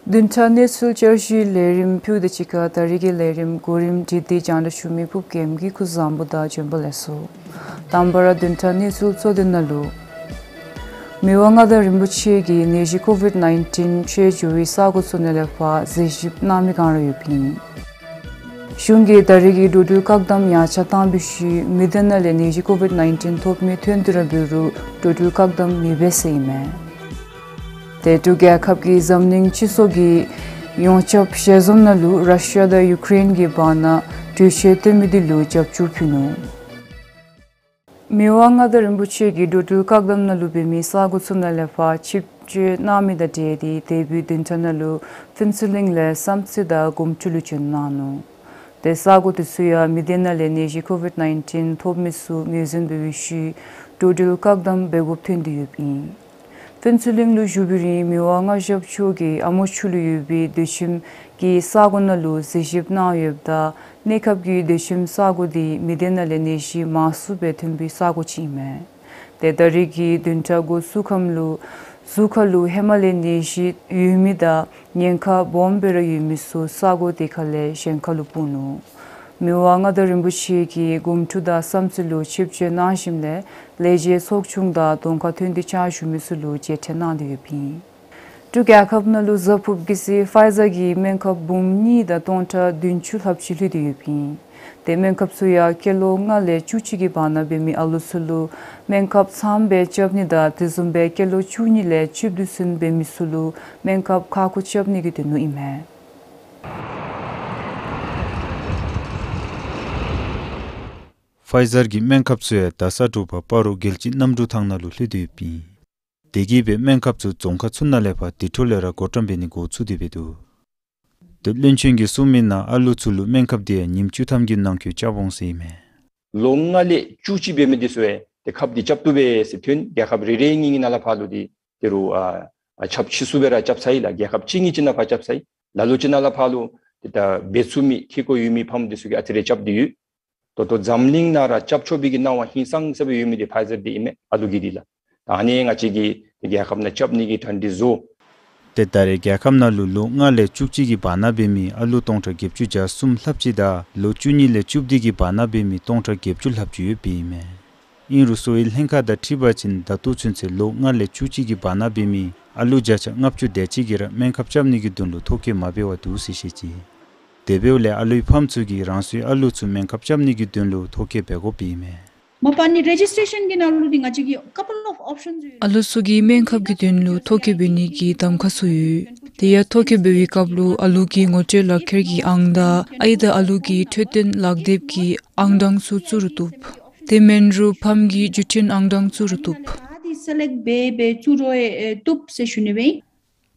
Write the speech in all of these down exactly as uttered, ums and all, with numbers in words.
བདུན་ཕྲག་གནས་ཚུལ་བསྐྱར་ཞུའི་ལས་རིམ་ཕུལ་དོ་ཅིག་ཁར་ད་རིས་ཀྱི་ལས་རིམ་གོ་རིམ་སྒྲིག་སྟེ་རྒྱང་བསྒྲགས་ཞུ་མི་ཕུབ་རྒྱལམོ་གིས་སྐུ་གཟུགས་བཟང་པོ་དང་བྱོན་པ་ལེགས་སོ། དང་པ་ར་བདུན་ཕྲག་གནས་ཚུལ་གཙོ་དོན་ནང་ལུ། མི་དབང་མངའ་བདག་རིན་པོ་ཆེ་གིས་ནད་གཞི་ཀོ་ཝིཌ་ནའིན་ཊིན་ཁྱབ་འགྱོ་བའི་ས་གོ་ཚུ་ནང་ལས་ཕར་གཟིགས་ཞིབ་གནང་མི་གང་ར་ཡོདཔ་ཨིན། གཞུང་གིས་ད་རིས་ཀྱི་འགྲོ་འགྲུལ་བཀག་དམ་ཡར་ཆ་བཏང་བའི་ཤུལ་མི་སྡེ་ནང་ལས་ནད་གཞི་ཀོ་ཝིཌ་ནའིན་ཊིན་ཐོབ་མི་ཐོན་ཏེ་ར་འབད་རུང་འགྲོ་འགྲུལ་བཀག་དམ་མི་འབད་ཟེར་ཨིན་མས། ཏེ་འབྲུག་རྒྱལ་ཁབ་ཀྱི་འཛམ་གླིང་སྤྱི་ཚོགས་ཀྱི་ཡོངས་ཁྱབ་ཞལ་འཛོམས་ནང་ལུ་ར་ཤི་ཡ་དང་ཡུ་ཀེ་རེན་གྱི་བར་ན་གྲོས་ཆོད་བཏོན་མི་དེ་ལུ་རྒྱབ་སྐྱོར་ཕུལ་ནུག། མི་དབང་མངའ་བདག་རིན་པོ་ཆེ་གིས་འགྲོ་འགྲུལ་བཀག་དམ་ནང་ལུ་འབད་མི་ས་གོ་ཚུ་ནང་ལས་ཕར་ཆིབས་བསྒྱུར་གནང་མི་དང་འབྲེལ་ཏེ་འདས་པའི་བདུན་ཕྲག་ནང་ལུ་ཕུན་ཚོགས་གླིང་ལས་བསམ་རྩེ་དང་དགོང་དྲོ་ལུ་བྱོན་གནང་ནུག། ཏེ་ས་གོ་དེ་ཚུ་ཡང་མི་སྡེ་ནང་ལས་ནད་གཞི་ཀོ་ཝིཌ་ནའིན་ཊིན་ཐོབ་མི་ཚུ་ངོས་འཛིན་འབད་བའི་ཤུལ་འགྲོ་འགྲུལ་བཀག་དམ་འབད་དགོཔ་ཐོན་ཏེ་ཡོདཔ་ཨིན། ཕུན་ཚོགས་གླིང་ལུ་བཞུགས་པའི་རིང་མི་དབང་མངའ་ཞབས་མཆོག་གིས་ཨ་མོ་ཆུ་ལུ་ཡོད་པའི་སྡོད་ཁྱིམ་གྱི་ས་གོ་ནང་ལུ་གཟིགས་ཞིབ་གནང་ཡོདཔ་ད་གནས་སྐབས་ཀྱི་སྡོད་ཁྱིམ་ས་གོ་དེ་མི་སྡེ་ནང་ལས་ནད་གཞི་མང་སུ་སྦེ་ཐོན་པའི་ས་གོ་ཅིག་ཨིན་མས། ཏེ་ད་རིས་ཀྱི་བདུན་ཕྲག་འགོ་བཙུགས་ཁམས་ལུ་གཟུགས་ཁ་ལུ་ཧེ་མ་ལས་ནད་གཞི་ཡོད་མི་དང་ཉེན་ཁ་སྦོམ་སྦེ་ར་ཡོད་མི་ཚུ་ས་གོ་དེ་ཁ་ལས་གཞན་ཁ་ལུ་སྤུངས་ནུག། མི་དབང་མངའ་བདག་རིན་པོ་ཆེ་གིས་དགོང་དྲོ་དང་བསམ་རྩེ་ལུ་ཆིབས་བསྒྱུར་གནང་ཞིནམ་ལས་ལས་བྱེད་ཚོགས་ཆུང་དང་གདོང་ཁར་ཐོན་ཏེ་ཕྱག་ཞུ་མི་ཚུ་ལུ་མཇལ་འཕྲད་གནང་སྟེ་ཡོདཔ་ཨིན། འབྲུག་རྒྱལ་ཁབ་ནང་ལུ་གཟའ་ཕུརཔ་གི་ཚེ་ཕའི་ཛར་གྱི་སྨན་ཁབ་འབུམ་གཉིས་དང་སྟོང་ཕྲག་བདུན་ཅུ་ལྷགཔ་ཅིག་ལྷོད་དེ་ཡོདཔ་ཨིན། ཏེ་སྨན་ཁབ་ཚུ་ཡང་སྐྱེས་ལོ་ལྔ་ལས་བཅུ་གཅིག་གི་བར་ན་འབད་མི་ཨ་ལུ་ཚུ་ལུ་སྨན་ཁབ་ཚངམ་སྦེ་རྐྱབ་ནི་དང་དེ་བཟུམ་སྦེ་སྐྱེས་ལོ་བཅུ་གཉིས་ལས་བཅུ་བདུན་ཚུན་འབད་མི་ཚུ་ལུ་སྨན་ཁབ་ཁ་ཁུ་རྐྱབ་ནི་གི་དོན་ལུ་ཨིན་མས། ཕའི་ཛར་གྱི་སྨན་ཁབ་ཚུ་ཡང་ད་ས་དྲོ་པ་སྤ་རོ་རྒྱལ་སྤྱི་གནམ་གྲུ་ཐང་ནང་ལུ་ལྷོད་དེ་ཡོདཔ་ཨིན། དེ་གིས་སྦེ་སྨན་ཁབ་ཚུ་རྫོང་ཁག་ཚུ་ནང་ལས་ཕར་དེ་འཕྲོ་ལས་ར་བགོ་བཀྲམ་འབད་ནི་འགོ་བཙུགས་ཏེ་འབད་དོ། ཏེ་བློན་ཆེན་གྱིས་གསུངས་མི་ནང་ཨ་ལུ་ཚུ་ལུ་སྨན་ཁབ་དེ་ཡང་ཉིནམ་བཅུ་ཐམ་གྱི་ནང་འཁོད་རྐྱབ་འོང་ཟེར་ཨིན་མས། ལོ་ལྔ་ལས་བཅུ་གཅིག་འབད་མི་དེ་ཚུ་ཡང་ཏེ་ཁབ་དེ་རྐྱབ་བཏུབ་པས་ཟེར་ཐོན། རྒྱལ་ཁབ་རེ་རེ་གཉིས་གཉིས་ནང་ལས་ཕར་ལུ་ཏེ་ཏེ་རུང་ཨ་ཨ་ཁབ་ཕྱིས་སུ་སྦེ་ར་རྐྱབ་ཚར་ཡི་ལགས། རྒྱལ་ཁབ་གཅིག་གཉིས་ཅིག་ནང་ཕར་རྐྱབ་ཚར་ཡི། ལ་ལུ་ཅིག་ནང་ལས་ཕར་ལུ་ཏེ་ད་འབད་ཚུགས་མི་ཁེ་ཀོ་ཡོད་མི་ཕམ་དེ་ཚུ་གིས་ཨ་ཙི་རེ་རྐྱབ་སྟེ་ཡོད། ད་ལྟོ་འཛམ་གླིང་ནང་ར་རྐྱབ་ཆོག་པའི་གི་གནང་བ་ཧིང་སངས་ས་སྦེ་ཡོད་མི་དེ་ཕའི་ཛར་དེ་ཨིན་མས། ཨ་ལུ་གི་དེ་ལགས། ད་ཨ་ནི་ང་བཅས་ཀྱིས་རྒྱལ་ཁབ་ནང་རྐྱབ་ནི་གི་གྲ་སྒྲིག་བཟོ། ཏེ་ད་རེས་རྒྱལ་ཁབ་ནང་ལུ་ལོ་ལྔ་ལས་བཅུ་གཅིག་གི་བར་ན་འབད་མི་ཨ་ལུ་སྟོང་ཕྲག་བརྒྱད་ཅུ་གྱ་གསུམ་ལྷགཔ་ཅིག་དང་ལོ་བཅུ་གཉིས་ལས་བཅུ་བདུན་གྱི་བར་ན་འབད་མི་སྟོང་ཕྲག་བརྒྱད་ཅུ་ལྷགཔ་ཅིག་ཡོདཔ་ཨིན་མས། ཨིན་རུང་གསོ་བའི་ལྷན་ཁག་དང་འཁྲིལ་བ་ཅིན་ད་ལྟོ་ཚུན་ཚོད་ལོ་ལྔ་ལས་བཅུ་གཅིག་གི་བར་ན་འབད་མི་ཨ་ལུ་བརྒྱ་ཆ་ལྔ་བཅུ་དེ་ཅིག་གིས་ར་སྨན་ཁབ་རྐྱབ་ནི་གི་དོན་ལུ་ཐོ་བཀོད་མ་འབད་བར་འདུག་ཟེར་བཤད་ཅི། དེ་འབདཝ་ལས་ཨ་ལུའི་ཕམ་ཚུ་གིས་རང་སོའི་ཨ་ལུ་ཚུ་སྨན་ཁབ་རྐྱབ་ནི་གི་དོན་ལུ་ཐོ་བཀོད་འབད་དགོཔ་ཨིན་མས། མ་པ་ནི་རེ་ཇིས་ཊེ་ཤཱན་གྱི་ནང་ལུ་འདི་ང་བཅས་ཀྱི་ཁ་པལ་ཨོཕ་ཨོཔ་ཤཱནས་ཡོད། ཨ་ལུ་ཚུ་གི་སྨན་ཁབ་ཀྱི་དོན་ལུ་ཐོ་བཀོད་འབད་ནི་གི་གདམ་ཁ་ཚུ་ཡོད། དེ་ཡང་ཐོ་བཀོད་འབད་བའི་སྐབས་ལུ་ཨ་ལུ་གི་ངོ་སྤྲོད་ལག་ཁྱེར་གྱི་ཨང་དང་ཨའི་དང་ཨ་ལུ་གི་འཕྲོད་བསྟེན་ལག་དེབ་ཀྱི་ཨང་གྲངས་ཚུ་བཙུགས་རུང་བཏུབ། དེ་མེན་རུང་ཕམ་གྱི་བརྒྱུད་འཕྲིན་ཨང་གྲངས་བཙུགས་རུང་བཏུབ། ཨ་འདི་སེ་ལེཀཊ་འབད་འབད་བཙུགས་རུང་ཡང་ཨེ་བཏུབ་ཟེར་ཞུ་ནི་སྦེ་ཨིན།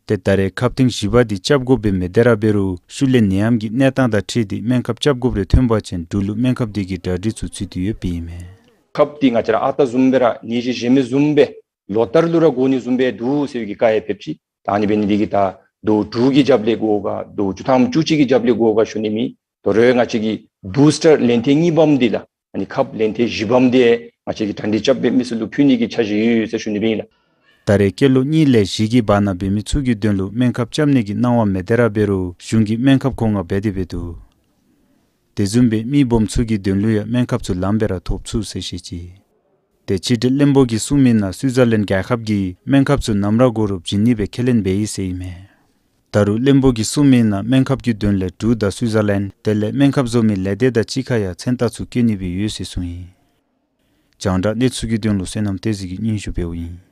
ཏེ་ད་རེས་ཁབ་ཐེངས་བཞི་པ་འདི་རྐྱབ་དགོཔ་འབད་མི་དེ་ར་འབད་རུང་ཤུལ་ལས་ནད་ཡམས་ཀྱི་གནས་སྟངས་དང་འཁྲིལ་ཏེ་སྨན་ཁབ་རྐྱབ་དགོཔ་རེ་ཐོན་པ་ཅིན་འབྲུག་ལུ་སྨན་ཁབ་དེ་གི་གྲ་སྒྲིག་ཚུ་ཚུད་དེ་ཡོདཔ་ཨིན་མས། ཁབ་འདི་ང་བཅས་ར་ཨ་རྟག་བཟུམ་སྦེ་ར་ནད་གཞི་གཞན་མི་བཟུམ་སྦེ་ལོ་ལྟར་ལུ་ར་དགོ་ནི་བཟུམ་སྦེ་འདུག་ཟེར་བའི་གི་བཀའ་ཡང་ཕེབས་ཅི། ད་ཨ་ནི་འབད་ནི་དེ་གིས་ད་ཟླཝ་དྲུག་གི་རྒྱབ་ལས་དགོ་ག་ཟླཝ་བཅུ་ཐམ་བཅུ་གཅིག་གི་རྒྱབ་ལས་དགོ་ག་ཞུ་ནི་མེད། དོ་རུང་ང་བཅས་ཀྱིས་བུསི་ཊར་ལན་ཐེངས་གཉིས་པམ་འདི་ལགས། ཨ་ནི་ཁབ་ལན་ཐེངས་བཞི་པམ་འདི་ང་བཅས་ཀྱིས་གྲ་སྒྲིག་རྐྱབ་སྦེ་མི་ཚུ་ལུ་ཕུལ་ནི་གི་འཆར་གཞི་ཡོད་ཟེར་ཞུ་ནི་སྦེ་ཨིན་ལགས། ད་རེས་སྐྱེས་ལོ་གཉིས་ལས་བཞི་གི་བར་ན་འབད་མི་ཚུ་གི་དོན་ལུ་སྨན་ཁབ་རྐྱབ་ནི་གི་གནང་བ་མི་དེ་ར་འབད་རུང་གཞུང་གིས་སྨན་ཁབ་མཁོ་མངགས་འབད་དེ་འབད་དོ། དེ་བཟུམ་སྦེ་མི་སྦོམ་ཚུ་གི་དོན་ལུ་ཡང་སྨན་ཁབ་ཚུ་ལངམ་སྦེ་ར་ཐོབ་ཚུགས་ཟེར་བཤད་ཅི། ཏེ་ཕྱི་འབྲེལ་བློན་པོ་གིས་གསུངས་མི་ནང་སུའི་ཛར་ལེནཌ་རྒྱལ་ཁབ་ཀྱིས་སྨན་ཁབ་ཚུ་ནམ་ར་དགོ་རུང་བྱིན་ནི་སྦེ་ཁས་ལེན་འབད་ཡི་ཟེར་ཨིན་མས། ད་རུང་བློན་པོ་གིས་གསུངས་མི་ནང་སྨན་ཁབ་ཀྱི་དོན་ལས་འབྲུག་དང་སུའི་ཛར་ལེནཌ་དེ་ལས་སྨན་ཁབ་བཟོ་མི་ལས་སྡེ་དང་གཅིག་ཁར་ཡང་མཚན་རྟགས་ཚུ་བཀོད་ནི་སྦེ་ཡོད་ཟེར་གསུངས་ཡི། རྒྱང་བསྒྲགས་གནས་ཚུལ་གྱི་དོན་ལུ་བསོད་ནམས་བསྟན་འཛིན་གྱིས་སྙན་ཞུ་འབདཝ་ཨིན།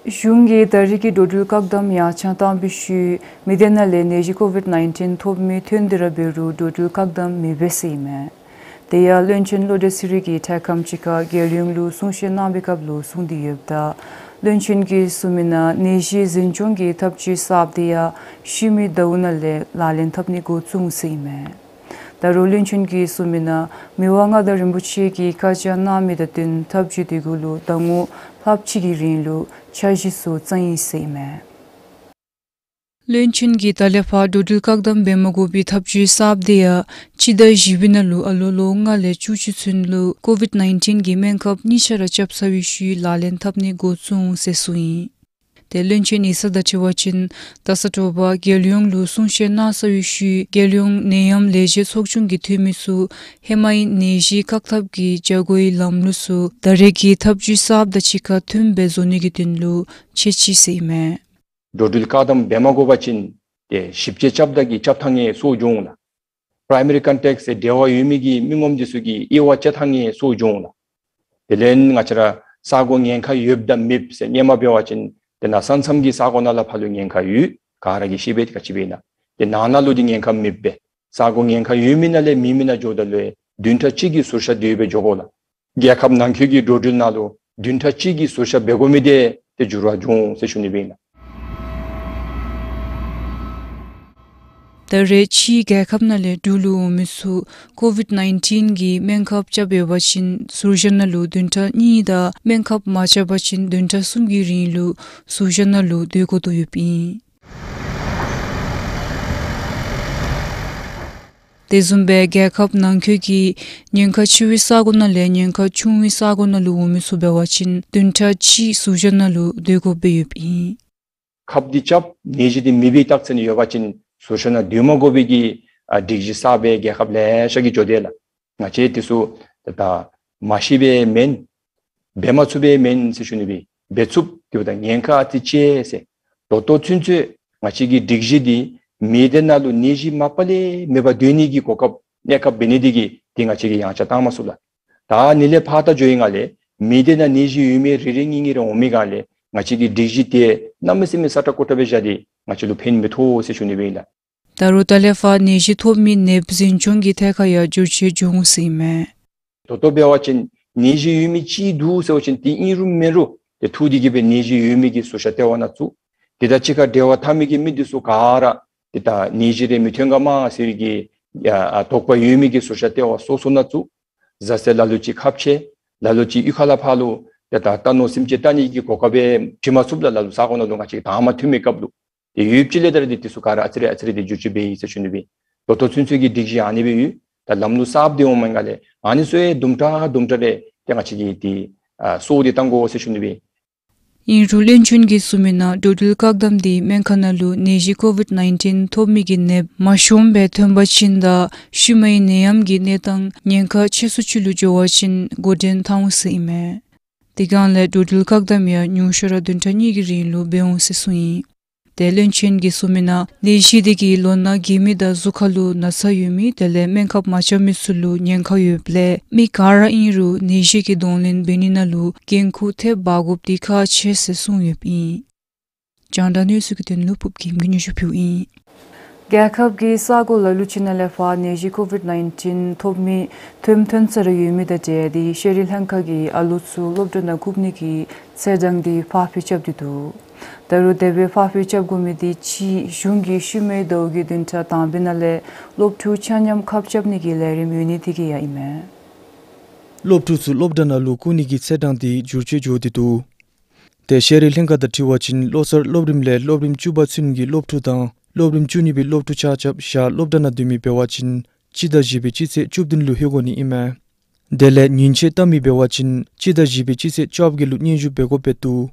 གཞུང་གིས་ད་རིས་ཀྱི་འགྲོ་འགྲུལ་བཀག་དམ་ཡར་བཅག་བཏང་བའི་ཤུལ་མི་སྡེ་ནང་ལས་ནད་གཞི་ཀོ་ཝིཌ་ནའིན་ཊིན་ཐོབ་མི་ཐོན་ཏེ་ར་འབད་རུང་འགྲོ་འགྲུལ་བཀག་དམ་མི་འབད་ཟེར་ཨིན་མས། དེ་ཡང་བློན་ཆེན་བློ་གྲོས་ཚེ་རིང་གིས་འཕྲལ་ཁམས་ཅིག་ཁར་རྒྱལ་ཡོངས་ལུ་གསུང་བཤད་གནང་བའི་སྐབས་ལུ་གསུངས་ཏེ་ཡོདཔ་ད་བློན་ཆེན་གྱིས་གསུངས་མི་ནང་ནད་གཞི་འཛིན་སྐྱོང་གི་ཐབས་བྱུས་གསརཔ་དེ་ཡང་ཤུལ་མའི་ཟླཝ་ནང་ལས་ལག་ལེན་འཐབ་ནི་འགོ་བཙུགས་འོང་ཟེར་ཨིན་མས། ད་རུང་བློན་ཆེན་གྱིས་གསུངས་མི་ནང་མི་དབང་མངའ་བདག་རིན་པོ་ཆེ་གིས་བཀའ་རྒྱ་གནང་མི་དང་བསྟུན་ཐབས་བྱུས་དེ་གུ་ལུ་ཟླ་ངོ་ལྷགཔ་ཅིག་གི་རིང་ལུ་འཆར་གཞི་ཚུ་བརྩམ་ཡི་ཟེར་ཨིན་མས། བློན་ཆེན་གྱིས་ད་ལས་ཕར་འགྲོ་འགྲུལ་བཀག་དམ་འབད་མ་དགོ་པའི་ཐབས་བྱུས་གསརཔ་དེ་ཡང་སྤྱི་ཟླ་བཞི་པའི་ནང་ལུ་ཨ་ལོ་ལོ་ལྔ་ལས་བཅུ་གཅིག་ཚུན་ལུ་ཀོ་ཝིཌ་ནའིན་ཊིན་གྱི་སྨན་ཁབ་གཉིས་ཆ་ར་རྐྱབ་ཚར་བའི་ཤུལ་ལག་ལེན་འཐབ་ནི་འགོ་བཙུགས་འོང་ཟེར་གསུངས་ཡི། ཏེ་བློན་ཆེན་ཡེ་ས་དང་འཁྲིལ་བ་ཅིན་ད་ས་དྲོ་པ་རྒྱལ་ཡོངས་ལུ་གསུང་བཤད་གནང་ཚར་བའི་ཤུལ་རྒྱལ་ཡོངས་ནད་ཡམས་ལས་བྱེད་ཚོགས་ཆུང་གི་འཐུས་མི་ཚུ་ཧེ་མའི་ནད་གཞི་བཀག་ཐབས་ཀྱི་བྱ་སྒོའི་ལམ་ལུགས་ཚུ་ད་རེས་ཀྱི་ཐབས་བྱུས་གསརཔ་དང་གཅིག་ཁར་མཐུནམ་སྦེ་བཟོ་ནི་གི་དོན་ལུ་འཆར་ཅི་ཟེར་ཨིན་མས། འགྲོ་འགྲུལ་བཀག་དམ་འབད་མ་དགོ་པ་ཅིན་ཏེ་ཞིབ་དཔྱད་རྐྱབ་ད་གི་རྐྱབ་ཐངས་ཡང་སོར་འགྱོ་འོང་ལགས། Primary contact ཟེར་འབྲེལ་བ་ཡོད་མི་གི་མི་ངོམ་འདི་ཚུ་གི་དབྱེ་བ་དཔྱད་ཐངས་ཡང་སོར་འགྱོ་འོང་ལགས། དེ་ལས་ང་བཅས་ར་ས་གོ་ཉེན་ཁ་ཡོདཔ་དང་མེདཔ་ཟེར་སྔོན་མ་འབད་བ་ཅིན་ཏེ་ནཱ་ས་མཚམས་ཀྱི་ས་གོ་ནང་ལས་ཕར་ལུ་ཉེན་ཁ་ཡོད། ག་ར་གིས་ཤེས་པའི་ག་ཅི་འབད་ན། ཏེ་ནང་ན་ལུ་འདི་ཉེན་ཁ་མེདཔ་སྦེ་ས་གོ་ཉེན་ཁ་ཡོད་མི་ནང་ལས་མེད་མི་ནང་འགྱོཝ་ད་ལུ་བདུན་ཕྲག་གཅིག་གི་ཟུར་བཞག་དེ་སྦེ་འགྱོ་དགོ་ལགས། རྒྱལ་ཁབ་ནང་འཁོད་ཀྱི་འགྲོ་འགྲུལ་ནང་ལུ་བདུན་ཕྲག་གཅིག་གི་ཟུར་བཞག་འབད་དགོ་མི་དེ་ཏེ་འགྱུར་བ་འགྱོ་འོང་ཟེར་ཞུ་ནི་སྦེ་ཨིན་ལགས། ད་རེས་ཕྱིའི་རྒྱལ་ཁབ་ནང་ལས་འབྲུག་ལུ་འོང་མི་ཚུ་ཀོ་ཝིཌ་ནའིན་ཊིན་གྱི་སྨན་ཁབ་རྐྱབ་ཡོད་པ་ཅིན་ཟུར་བཞག་ནང་ལུ་བདུན་ཕྲག་གཉིས་དང་སྨན་ཁབ་མ་རྐྱབ་པ་ཅིན་བདུན་ཕྲག་གསུམ་གྱི་རིང་ལུ་ཟུར་བཞག་ནང་ལུ་སྡོད་དགོ་དོ་ཡོདཔ་ཨིན། དེ་བཟུམ་སྦེ་རྒྱལ་ཁབ་ནང་འཁོད་ཀྱི་ཉེན་ཁ་ཆེ་བའི་ས་གོ་ནང་ལས་ཉེན་ཁ་ཆུང་བའི་ས་གོ་ནང་ལུ་འོང་མི་ཚུ་འབད་བ་ཅིན་བདུན་ཕྲག་གཅིག་ཟུར་བཞག་ནང་ལུ་སྡོད་དགོཔ་སྦེ་ཡོདཔ་ཨིན། ཁབ་འདི་རྐྱབ་ནད་གཞི་འདི་མེད་པའི་རྟགས་མཚན་ཡོད་པ་ཅིན་ཟུར་བཞག་ནང་སྡོད་མ་དགོ་པའི་གི་ཨ་སྒྲིག་གཞི་གསརཔ་སྦེ་རྒྱལ་ཁབ་ལེ་ཤ་གིས་འགྱོ་དེས་ལགས། ང་བཅས་འདི་ཚུ་ད་ལྟོ་མ་ཤེས་པས་མེན། འབད་མ་ཚུགས་པས་མེན་ཟེར་ཞུ་ནི་སྦེ་འབད་ཚུགས། དེ་འབདཝ་ད་ཉེན་ཁ་ཨ་ཙི་ཅིག་ཟེར། ད་ལྟོ་ཚུན་ཚོད་ང་བཅས་ཀྱི་སྒྲིག་གཞི་འདི་མི་སྡེ་ནང་ལུ་ནད་གཞི་མ་པ་ལས་མེདཔ་སྡོད་ནི་གི་གོ་སྐབས་གནས་སྐབས་འབད་ནི་འདི་གིས་ཏེ་ང་བཅས་ཀྱིས་ཡང་ཆ་བཏང་མ་ཚུགས་ལགས། ད་ཨ་ནི་ལས་ཕར་ད་འགྱོ་ཡི་ག་ལས་མི་སྡེ་ནང་ནད་གཞི་ཡོད་མི་རེ་རེ་གཉིས་གཉིས་རེ་འོང་མི་ག་ལས་ང་བཅས་ཀྱི་སྒྲིག་གཞི་དེ་གནམ་མེད་ས་མེད་སྲ་ཀྲག་ཀོ་ཀྲག་སྦེ་བཞག་སྟེ་ང་བཅས་ལུ་ཕན་མི་ཐོགས་ཟེར་ཞུ་ནི་སྦེ་ཨིན་ལགས། ད་རུང་ད་ལས་ཕར་ནད་གཞི་ཐོབ་མི་ནདཔ་འཛིན་སྐྱོང་གི་ཐད་ཁར་ཡང་འགྱུར་བཅོས་འགྱོ་འོང་ཟེར་ཨིན་མས། ད་ལྟོ་འབད་བ་ཅིན་ནད་གཞི་ཡོད་མི་ཅིག་འདུག་ཟེར་བ་ཅིན་ཏེ་ཨིན་རུང་མེན་རུང་ཏེ་འཐུ་སྟེ་གི་སྦེ་ནད་གཞི་ཡོད་མི་གི་ཟུར་བཞག་ལྟེ་བ་ནང་བཙུགས། དེ་དང་གཅིག་ཁར་འབྲེལ་བ་འཐབ་མི་གི་མི་འདི་ཚུ་ག་ར་ཏེ་ད་ནད་གཞི་རེ་མི་ཐོན་ག་མ་ཟེར་བའི་གི་ཡ་ཨ་དོགས་པ་ཡོད་མི་གི་ཟུར་བཞག་ལྟེ་བ་སོ་སོ་ནང་བཙུགས། བཟའ་ཚང་ལ་ལུ་ཅིག་ཁ་ཕྱེ། ལ་ལུ་ཅིག་གཡུས་ཁ་ལས་ཕར་ལུ་ཏེ་ད་རྟ་ནོར་སེམས་ཅན་བལྟ་ནི་གི་གོ་སྐབས་སྦེ་བྱིན་མ་ཚུགསཔ་ལགས། ལ་ལུ་ས་གོ་ནང་ལུ་ང་བཅས་ཀྱིས་དང་པ་འཐུ་མི་སྐབས་ལུ། ཏེ་ཡུདཔ་ཅིག་ལས་ད་རེས་འདི་འདི་ཚུ་ག་ར་ཨ་ཙི་རེ་ཨ་ཙི་རེ་འདི་འགྱུར་བཅོས་འབད་ཡི་ཟེར་ཞུ་ནི་སྦེ། ད་ལྟོ་ཚུན་ཚོད་ཀྱི་སྒྲིག་གཞི་ཨ་ནི་སྦེ་ཡོད། ད་ལམ་ལུགས་གསརཔ་འདི་འོང་མི་ག་ལས་ཨ་ནི་ཚུ་ཡང་དུམ་གྲ་དུམ་གྲ་རེ་ཏེ་ང་བཅས་ཀྱིས་འདི་ཨ་སོར་ཏེ་བཏང་དགོ་ཟེར་ཞུ་ནི་སྦེ། ཨིན་རུང་བློན་ཆེན་གྱིས་གསུངས་མི་ནང་འགྲོ་འགྲུལ་བཀག་དམ་འདི་སྨན་ཁང་ནང་ལུ་ནད་གཞི་ཀོ་ཝིཌ་ནའིན་ཊིན་ཐོབ་མི་གི་ནདཔ་མ་ཤོངམ་སྦེ་ཐོན་པ་ཅིན་དང་ཤུལ་མའི་ནད་ཡམས་ཀྱི་གནས་སྟངས་ཉེན་ཁ་ཆེ་སུ་ཅིག་ལུ་འགྱོ་བ་ཅིན་འགོ་འདྲེན་འཐབ་འོང་ཟེར་ཨིན་མས། དེ་སྒང་ལས་འགྲོ་འགྲུལ་བཀག་དམ་ཡང་ཉུང་ཤོས་ར་བདུན་ཕྲག་གཉིས་ཀྱི་རིང་ལུ་འབད་འོང་ཟེར་གསུངས་ཡི། ཏེ་བློན་ཆེན་གྱིས་གསུངས་མི་ནང་ནད་གཞི་འདི་གིས་ལོ་ན་རྒས་མི་དང་གཟུགས་ཁར་ལུ་ན་ཚ་ཡོད་མི་དེ་ལས་སྨན་ཁབ་མ་རྐྱབ་མི་ཚུ་ལུ་ཉེན་ཁ་ཡོདཔ་ལས་མི་ག་ར་ཨིན་རུང་ནད་གཞི་གི་གདོང་ལེན་འབད་ནི་ནང་ལུ་འགན་ཁུར་ཐེབས་འབག་དགོཔ་འདི་ཁག་ཆེ་ཟེར་གསུངས་ཡོདཔ་ཨིན། རྒྱང་བསྒྲགས་གནས་ཚུལ་གྱི་དོན་ལུ་ཕུརབ་རྒྱལམ་གྱིས་སྙན་ཞུ་ཕུལཝ་ཨིན། རྒྱལ་ཁབ་ཀྱི་ས་གོ་ལ་ལུ་ཅིག་ནང་ལས་ཕར་ནད་གཞི་ཀོ་ཝིཌ་ནའིན་ཊིན་ཐོབ་མི་ཐོནམ་ཐོན་ས་ར་ཡོད་མི་དང་འབྲེལ་ཏེ་ཤེས་རིག་ལྷན་ཁག་གིས་ཨ་ལོ་ཚུ་སློབ་གྲྭ་ནང་བཀུག་ནི་གི་ཚེས་གྲངས་འདི་ཕར་འགྱངས་རྐྱབ་སྟེ་འདུག། ད་རུང་དེ་སྦེ་ཕར་འགྱངས་རྐྱབ་དགོ་མི་འདི་གཅིག་གཞུང་གིས་ཤུལ་མའི་ཟླཝ་གི་བདུན་ཕྲག་དང་པའི་ནང་ལས་སློབ་ཕྲུག་ཆ་མཉམ་ཁབ་རྐྱབ་ནི་གི་ལས་རིམ་ཡོད་ནི་དེ་གིས་ཡང་ཨིན་མས། སློབ་ཕྲུག་ཚུ་སློབ་གྲྭ་ནང་ལུ་བཀུག་ནི་གི་ཚེས་གྲངས་འདི་འགྱུར་བཅོས་འགྱོ་སྟེ་འདུག། ཏེ་ཤེས་རིག་ལྷན་ཁག་དང་འཁྲིལ་བ་ཅིན་བློ་གསར་སློབ་རིམ་ལས་སློབ་རིམ་བཅུ་པ་ཚུན་གྱི་སློབ་ཕྲུག་དང་སློབ་རིམ་བཅུ་གཉིས་པའི་སློབ་ཕྲུག་ཆ་ཁྱབ་ཞག་སློབ་གྲྭ་ནང་སྡོད་མི་འབད་བ་ཅིན་སྤྱི་ཟླ་བཞི་པའི་སྤྱི་ཚེས་བཅུ་བདུན་ལུ་ལྷོད་དགོ་ནི་ཨིན་མས། དེ་ལས་ཉིན་ཆད་བཏང་མི་འབད་བ་ཅིན་སྤྱི་ཟླ་བཞི་པའི་སྤྱི་ཚེས་བཅོ་བརྒྱད་ལུ་སྙན་ཞུ་འབད་དགོཔ་སྦེ་འདུག།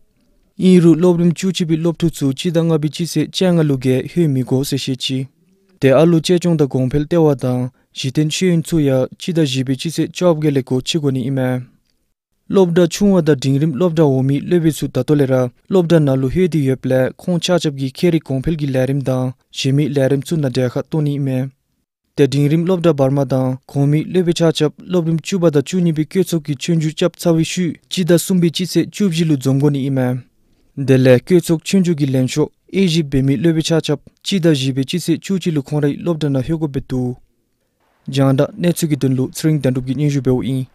ཨིན་རུང་སློབ་རིམ་བཅུ་གཅིག་པའི་སློབ་ཕྲུག་ཚུ་སྤྱི་ཟླ་ལྔ་པའི་སྤྱི་ཚེས་བཅོ་ལྔ་ལུ་གིས་ལྷོད་མི་དགོ་ཟེར་བཤད་ཅི། ཏེ་ཨ་ལོ་གཅེས་སྐྱོང་དང་གོང་འཕེལ་ལྟེ་བ་དང་གཞི་རྟེན་ཤེས་ཡོན་ཚུ་ཡང་སྤྱི་ཟླ་བཞི་པའི་སྤྱི་ཚེས་བཅོ་བརྒྱད་ལས་འགོ་འཁྱིད་དགོ་ནི་ཨིན་མས། སློབ་གྲྭ་ཆུང་བ་དང་འབྲིང་རིམ་སློབ་གྲྭ་འོག་མའི་སློབ་དཔོན་ཚུ་ད་ལྟོ་ལས་ར་སློབ་གྲྭ་ནང་ལུ་ལྷོད་དེ་ཡོདཔ་ལས་ཁོང་ཆ་ཁྱབ་ཀྱིས་ཁྱད་རིག་གོང་འཕེལ་གྱི་ལས་རིམ་དང་གཞན་མི་ལས་རིམ་ཚུ་ནང་གྲལ་ཁར་གཏོགས་ནི་ཨིན་མས། ཏེ་འབྲིང་རིམ་སློབ་གྲྭ་བར་མ་དང་གོང་མའི་སློབ་དཔོན་ཆ་ཁྱབ་སློབ་རིམ་བཅུ་པ་དང་བཅུ་གཉིས་པའི་བཀོད་ཚོགས་ཀྱི་ཆོས་རྒྱུགས་རྐྱབ་ཚར་བའི་ཤུལ་སྤྱི་ཟླ་གསུམ་པའི་སྤྱི་ཚེས་བཅུ་བཞི་ལུ་འཛོམས་དགོ་ནི་ཨིན་མས། དེ་ལས་བཀོད་ཚོགས་ཆོས་རྒྱུགས་ཀྱི་ལན་ཤོག་དབྱེ་ཞིབ་འབད་མི་སློབ་དཔོན་ཆ་ཁྱབ་སྤྱི་ཟླ་བཞི་པའི་སྤྱི་ཚེས་བཅུ་གཅིག་ལུ་ཁོང་རའི་སློབ་གྲྭ་ནང་ལྷོད་དགོཔ་སྦེ་འདུག། རྒྱང་བསྒྲགས་གནས་ཚུལ་གྱི་དོན་ལུ་ཚེ་རིང་དོན་གྲུབ་ཀྱིས་སྙན་ཞུ་འབདཝ་ཨིན།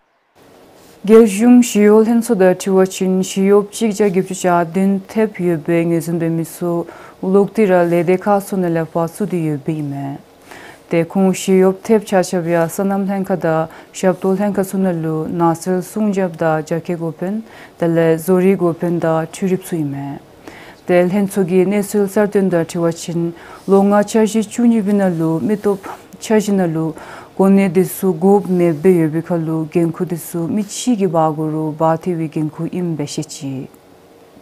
རྒྱལ་གཞུང་ཞི་གཡོག་ལྷན་ཚོགས་དང་འཁྲིལ་བ་ཅིན་ཞི་གཡོགཔ་གཅིག་བརྒྱ་བརྒྱད་ཅུ་གྱ་བདུན་ཐེབས་ཡོད་པའི་ངོས་འཛིན་འབད་མི་ཚུ་ལོག་སྟེ་ར་ལས་སྡེ་ཁག་ཚུ་ནང་ལས་ཕར་བཙུགས་ཏེ་ཡོདཔ་ཨིན་མས། ཏེ་ཁོང་ཞི་གཡོགཔ་ཐེབས་ཆ་ཁྱབ་ཡང་སོ་ནམ་ལྷན་ཁག་དང་ཞབས་ཏོག་ལྷན་ཁག་ཚུ་ནང་ལུ་ནགས་ཚལ་སྲུང་སྐྱོབ་དང་རྒྱ་སྐྱེད་འགོ་དཔོན་དེ་ལས་བཟོ་རིག་འགོ་དཔོན་དང་འཕྲུལ་རིགཔ་ཚུ་ཨིན་མས། ཏེ་ལྷན་ཚོགས་ཀྱི་གནས་ཚུལ་གསར་བཏོན་དང་འཁྲིལ་བ་ཅིན་ལོ་ལྔ་འཆར་གཞི་བཅུ་གཉིས་པའི་ནང་ལུ་མི་སྟོབས་འཆར་གཞི་ནང་ལུ་གོ་གནས་འདི་ཚུ་དགོཔ་མེདཔ་སྦེ་ཡོད་པའི་ཁར་ལུ་འགན་ཁུར་འདི་ཚུ་མི་གཅིག་གིས་འབག་དགོ་རུང་འབག་ཐེབས་པའི་འགན་ཁུར་ཨིནམ་སྦེ་བཤད་ཅི།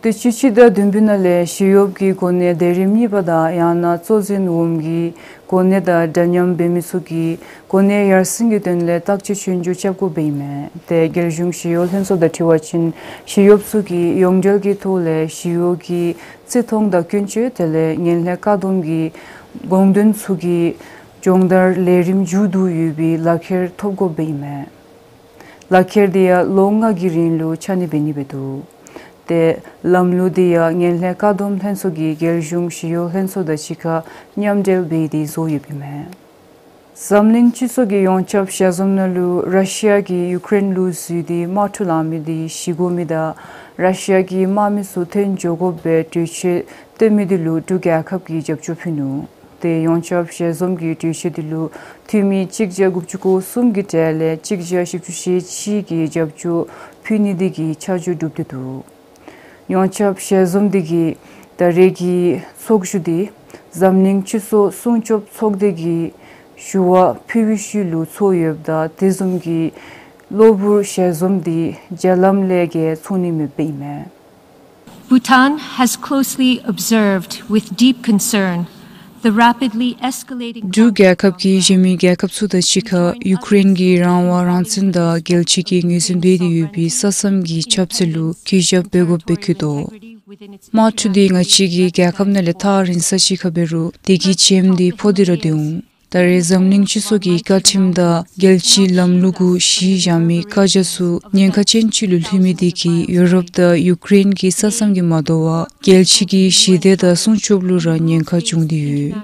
དུས་ཅི་སྤྱི་ཟླ་བདུན་པའི་ནང་ལས་ཞི་གཡོགཔ་གི་གོ་གནས་སྡེ་རིམ་གཉིས་པ་དང་ཡང་ན་གཙོ་འཛིན་འོགམ་གི་གོ་གནས་དང་འདྲ་མཉམ་འབད་མི་ཚུ་གི་གོ་གནས་ཡར་སེང་གི་དོན་ལས་བརྟག་དཔྱད་ཆོས་རྒྱུགས་རྐྱབ་དགོཔ་ཨིན་མས། ཏེ་རྒྱལ་གཞུང་ཞི་གཡོག་ལྷན་ཚོགས་དང་འཁྲིལ་བ་ཅིན་ཞི་གཡོགཔ་ཚུ་གིས་ཡོངས་འབྲེལ་གྱི་ཐོག་ལས་ཞི་གཡོག་གི་བརྩི་མཐོང་དང་ཀུན་སྤྱོད་དེ་ལས་ངན་ལྷད་བཀག་སྡོམ་གྱི་དགོངས་དོན་ཚུ་གི་སྦྱོང་བརྡར་ལས་རིམ་མཇུག་བསྡུ་ཡོད་པའི་ལག་ཁྱེར་ཐོབ་དགོཔ་ཨིན་མས། ལག་ཁྱེར་དེ་ཡང་ལོ་ལྔ་གི་རིང་ལུ་ཆ་གནས་འབད་ནི་འབད་འདུག། ཏེ་ལམ་ལུགས་དེ་ཡང་ངན་ལྷད་བཀག་སྡོམ་ལྷན་ཚོགས་ཀྱིས་རྒྱལ་གཞུང་ཞི་གཡོག་ལྷན་ཚོགས་དང་གཅིག་ཁར་མཉམ་འབྲེལ་འབད་དེ་བཟོ་ཡོདཔ་ཨིན་མས། འཛམ་གླིང་སྤྱི་ཚོགས་ཀྱི་ཡོངས་ཁྱབ་ཞལ་འཛོམས་ནང་ལུ་ར་ཤི་ཡ་གིས་ཡུ་ཀེ་རེན་ལུ་འཛུལ་ཏེ་དམག་འཁྲུག་ལང་མི་དེ་ཞི་གོ་མི་དང་ར་ཤི་ཡ་གི་དམག་མི་ཚུ་ཐོན་འགྱོ་དགོ་པའི་གྲོས་ཆོད་བཏོན་མི་དེ་ལུ་འབྲུག་རྒྱལ་ཁབ་ཀྱིས་རྒྱབ་སྐྱོར་ཕུལ་ནུག། ཏེ་ཡོངས་ཁྱབ་ཞལ་འཛོམས་ཀྱི་གྲོས་ཆོད་དེ་ལུ་འཐུས་མི་གཅིག་བརྒྱ་དགུ་བཅུ་གོ་གསུམ་གྱི་གྲས་ལས་གཅིག་བརྒྱ་བཞི་བཅུ་ཞེ་གཅིག་གིས་རྒྱབ་སྐྱོར་ཕུལ་ནི་དེ་གིས་ཆ་འཇོག་གྲུབ་སྟེ་འདུག། ཡོངས་ཁྱབ་ཞལ་འཛོམས་དེ་གི་ད་རེས་ཀྱི་ཚོགས་བཞུགས་དེ་འཛམ་གླིང་སྤྱི་ཚོགས་སྲུང་སྐྱོབ་ཚོགས་སྡེ་གིས་ཞུ་བ་ཕུལ་བའི་ཤུལ་ལུ་ཚོགས་ཡོདཔ་ད་དེ་བཟུམ་གྱི་གློ་བུར་ཞལ་འཛོམས་དེ་རྒྱ་ལམ་ལས་བརྒལ་ཚོགས་ནི་མེདཔ་ཨིན་མས། Bhutan has closely observed with deep concern the rapidly escalating འབྲུག་རྒྱལ་ཁབ་ཀྱིས་གཞན་མི་རྒྱལ་ཁབ་ཚུ་དང་གཅིག་ཁར་ཡུ་ཀེ་རེན་གྱི་རང་དབང་རང་བཙན་དང་རྒྱལ་སྤྱི་གིས་ངོས་འཛིན་འབད་དེ་ཡོད་པའི་ས་མཚམས་ཀྱི་ཁྱབ་ཚད་ལུ་གུས་ཞབས་འབད་དགོཔ་སྦེ་བཀོད་དོ། དམག་འཁྲུག་དེ་ང་བཅས་ཀྱི་རྒྱལ་ཁབ་ནང་ལས་ཐག་རིང་ས་ཅིག་ཁར་འབད་རུང་དེ་གི་བྱེམ་དེ་ཕོག་སྟེ་ར་སྡོད་འོང་། ད་རེས་འཛམ་གླིང་སྤྱི་ཚོགས་ཀྱི་བཀའ་ཁྲིམས་དང་རྒྱལ་སྤྱིའི་ལམ་ལུགས་གུ་གཞི་བཞག་མི་བཀའ་རྒྱ་ཚུ་ཉེན་ཁ་ཅན་ཅིག་ལུ་ལྷོད་མི་དེ་གིས་ཡུ་རོབ་དང་ཡུ་ཀེ་རེན་གྱི་ས་མཚམས་ཀྱིས་མ་དོ་བར་རྒྱལ་སྤྱི་གི་ཞི་བདེ་དང་སྲུང་སྐྱོབ་ལུ་ར་ཉེན་ཁ་བྱུང་སྟེ་ཡོད།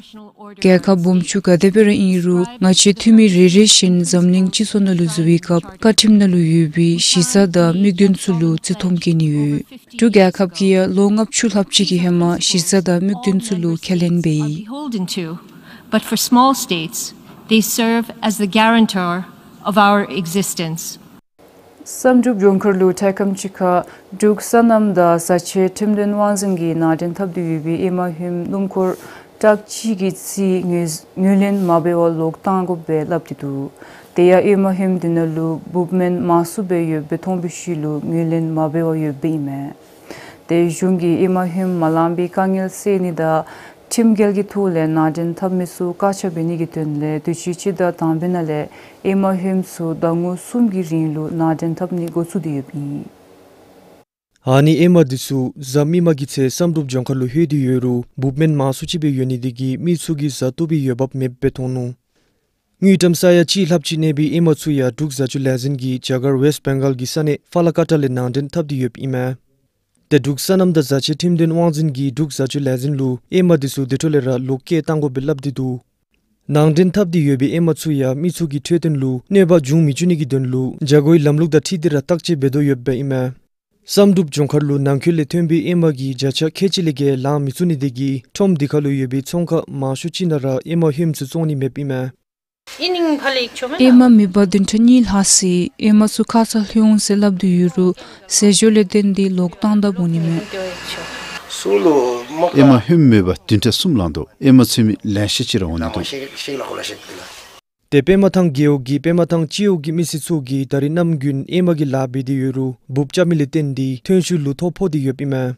རྒྱལ་ཁབ་སྦོམ་ཆུང་ག་དེ་སྦེ་ར་ཨིན་རུང་ང་བཅས་འཐུས་མི་རེ་རེ་བཞིན་འཛམ་གླིང་སྤྱི་ཚོགས་ནང་ལུ་འཛུལ་བའི་སྐབས་བཀའ་ཁྲིམས་ནང་ལུ་ཡོད་པའི་གཞི་རྩ་དང་དམིགས་དོན་ཚུ་ལུ་བརྩི་མཐོང་བསྐྱེད་ནི་ཡོད། འབྲུག་རྒྱལ་ཁབ་ཀྱིས་ཡང་ལོ་ལྔ་བཅུ་ལྷགཔ་ཅིག་གི་ཧེ་མ་གཞི་རྩ་དང་དམིགས་དོན་ཚུ་ལུ་ཁས་ལེན་འབད་ཡི། Beholden to, but for small states, they serve as the guarantor of our existence. བསམ་གྲུབ་ལྗོངས་མཁར་ལུ་འཕྲལ་ཁམས་ཅིག་ཁར་འབྲུག་སོ་ནམ་དང་བཟའ་ཆས་ཁྲིམས་དོན་དབང་འཛིན་གྱིས་ནང་འདྲེན་འཐབ་སྟེ་ཡོད་པའི་ཨེ་མ་ཧོམ་སྣུམ་འཁོར་ཊག་གཅིག་གི་རྩིས་ངོས་ངོས་ལེན་མ་འབད་བར་ལོག་བཏང་དགོཔ་སྦེ་སླབ་སྟེ་འདུག། དེ་ཡང་ཨེ་མ་ཧོམ་དེ་ནང་ལུ་འབུབ་སྨན་མང་སུ་སྦེ་ཡོདཔ་སྦེ་མཐོང་བའི་ཤུལ་ལུ་ངོས་ལེན་མ་འབད་བར་ཡོདཔ་ཨིན་མས། ཏེ་གཞུང་གིས་ཨེ་མ་ཧོམ་མ་ལང་པའི་དཀའ་ངལ་སེལ་ནི་དང་ཁྲིམས་འགལ་གྱི་ཐོག་ལས་ནང་འདྲེན་འཐབ་མི་ཚུ་བཀག་ཆ་འབད་ནི་གི་དོན་ལས་དུས་ཅི་སྤྱི་ཟླ་དང་པའི་ནང་ལས་ཨེ་མ་ཧོམ་ཚུ་ཟླ་ངོ་གསུམ་གྱི་རིང་ལུ་ནང་འདྲེན་འཐབ་ནི་འགོ་བཙུགས་ཏེ་ཡོདཔ་ཨིན། ཨ་ནི་ཨེ་མ་འདི་ཚུ་གཟའ་མིག་དམར་གྱི་ཚེ་བསམ་གྲུབ་ལྗོངས་མཁར་ལུ་ལྷོད་དེ་ཡོད་རུང་འབུབ་སྨན་མང་སུ་ཅིག་སྦེ་ཡོད་ནི་དེ་གིས་མི་ཚུ་གིས་བཟའ་བཏུབ་པའི་འོས་འབབ་མེདཔ་སྦེ་མཐོང་ནུག། དངུལ་ཀྲམ་ས་ཡ་གཅིག་ལྷགཔ་ཅིག་གནས་པའི་ཨེ་མ་ཚུ་ཡང་འབྲུག་བཟའ་སྤྱོད་ལས་འཛིན་གྱིས་རྒྱ་གར་ཝེསཊ་བེང་གཱལ་གྱི་ས་གནས་ཕ་ལ་ཀ་ཊ་ལས་ནང་འདྲེན་འཐབ་སྟེ་ཡོདཔ་ཨིན་མས། ཏེ་འབྲུག་སོ་ནམ་དང་བཟའ་ཆས་ཁྲིམས་དོན་དབང་འཛིན་གྱིས་འབྲུག་བཟའ་སྤྱོད་ལས་འཛིན་ལུ་ཨེ་མ་འདི་ཚུ་དེ་འཕྲོ་ལས་ར་ལོག་སྐྱེལ་བཏང་དགོཔ་སྦེ་སླབ་སྟེ་འདུག། ནང་འདྲེན་འཐབ་སྟེ་ཡོད་པའི་ཨེ་མ་ཚུ་ཡང་མི་ཚུ་གི་འཕྲོད་བསྟེན་ལུ་གནོད་པ་འབྱུང་མི་བཅུག་ནི་གི་དོན་ལུ་བྱ་སྒོའི་ལམ་ལུགས་དང་འཁྲིལ་ཏེ་ར་བརྟག་དཔྱད་འབད་དོ་ཡོདཔ་ཨིན་མས། བསམ་གྲུབ་ལྗོངས་མཁར་ལུ་ནང་འཁོད་ལས་ཐོན་པའི་ཨེ་མ་གིས་བརྒྱ་ཆ་ཁལ་གཅིག་ལས་བརྒལ་ལང་མི་ཚུགས་ནི་དེ་གིས་ཁྲོམ་དེ་ཁར་ལུ་ཡོད་པའི་ཚོང་ཁང་མང་ཤོས་ཅིག་ནང་ར་ཨེ་མ་ཧོམ་ཚུ་བཙོང་ནི་མེདཔ་ཨིན་མས། ཨེ་མ་མེད་པར་བདུན་ཕྲག་གཉིས་ལྷག་ཅིག་ཨེ་མ་ཚུ་ཁ་ཙ་ལྷོད་འོང་ཟེར་སླབ་སྟེ་ཡོད་རུང་ཟས་སྦྱོར་ལས་བརྟེན་ཏེ་ལོག་བཏང་དཔ་འོང་ནི་མས། ཨེ་མ་ཧོམ་མེད་པར་བདུན་ཕྲག་གསུམ་ལང་དོ། ཨེ་མ་འཚོལ་མི་ལེ་ཤ་ཅིག་ར་འོང་ནི་འདུག། ཏེ་པདྨ་ཐང་རྒེད་འོག་གི་པདྨ་ཐང་སྤྱི་འོག་གི་མི་སེར་ཚུ་གིས་ད་རིས་གནམ་དགུན་ཨེ་མ་གི་ལཱ་འབད་དེ་ཡོད་རུང་འབུབ་རྐྱབ་མི་ལས་བརྟེན་ཏེ་ཐོན་ཤུགས་ལུ་ཐོ་ཕོག་སྟེ་ཡོདཔ་ཨིན་མས།